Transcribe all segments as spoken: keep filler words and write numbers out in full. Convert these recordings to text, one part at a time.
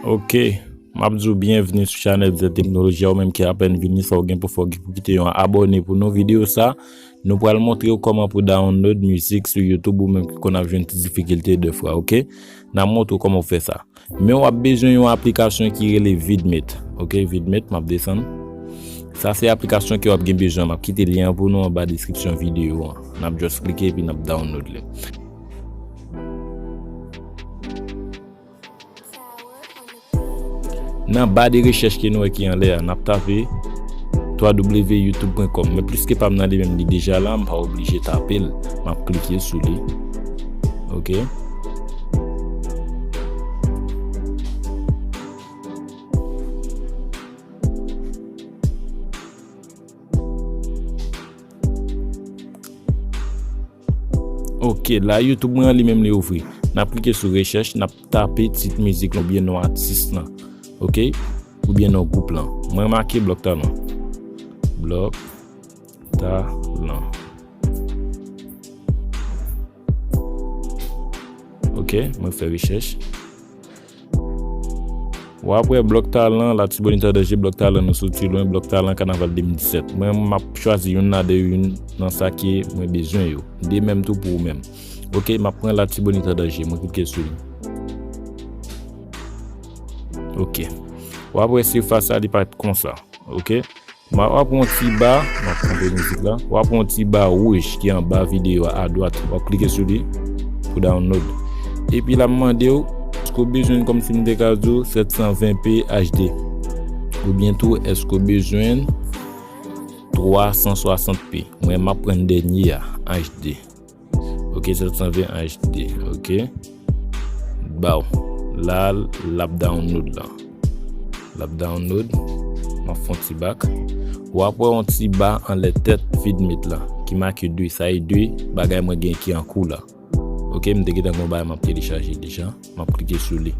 Ok, m ap di w byenvni sou chanèl Z Teknoloji a. Ou menm ki apèn vini, sa w gen pou fè, w gen pou kite yon abòne pou nou. Videyo sa, nou pral montre w kòman pou download mizik sou YouTube, ou menm ki konn ap jwenn ti difikilte defwa, ok? N ap montre w kòman w fè sa. Men w ap bezwen yon aplikasyon ki rele Vidmate. Ok, Vidmate, m ap desann. Sa se aplikasyon ke w ap gen bezwen. M ap kite lyen an pou nou anba deskripsyon videyo an. N ap just klike epi n ap download li. Nan ba de rechèch ke nou wè ki anlè a, n ap tape w w w youtube pwen kòm. Men pliske pa m nan li menm, li deja la, m pa oblije tape l. M ap klike sou li. Ok. Ok, la YouTube mwen an li menm li ouvri. N ap klike sou rechèch, n ap tape tit mizik lan oubyen non atis lan. Ok? Oubyen non gwoup lan. Mwen make Blòk Talan. Blòk Talan. Ok, mwen fè rechèch. W ap wè Blòk Talan, Latibonit an danje, Blòk Talan, nou soti lwen, Blòk Talan, Kanaval de mil disèt. Mwen, m ap chwazi youn ladan yo, youn nan sa ke mwen bezwen yo. De menm tou pou ou menm. Ok, m ap pran Latibonit an danje, mwen klike sou li. Ok. W ap wè sifas la, li parèt konsa. Ok. M ap, w ap wè yon ti ba, m ap kanpe mizik la. W ap wè yon ti ba wouj ki anba videyo a, adwat. W ap klike sou li pou download. Epi l ap mande w, èske w bezwen, kòmsi m te ka di w, sèt san ven P H D? Oubyen tou, èske w bezwen twa san swasant P? Mwen, m ap pran dènye a, H D. Ok, sèt san ven H D. Ok. Baw. La, l ap download la. L ap download. M ap fè yon ti bak. W ap wè yon ti ba anlè tèt Vidmate la ki make de. Sa e de bagay mwen gen ki an kou la. Ok, m te gentan gen yon bagay m ap telechaje deja. M ap klike sou li.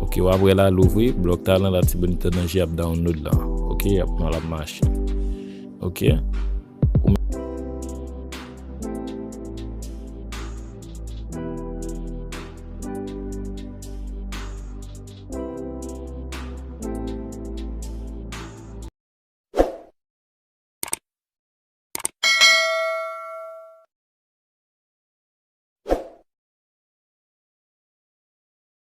Ok, w ap wè la, l ouvri. Blòk Talan, Latibonit an danje ap download la. Ok, ap, l ap mache. Ok.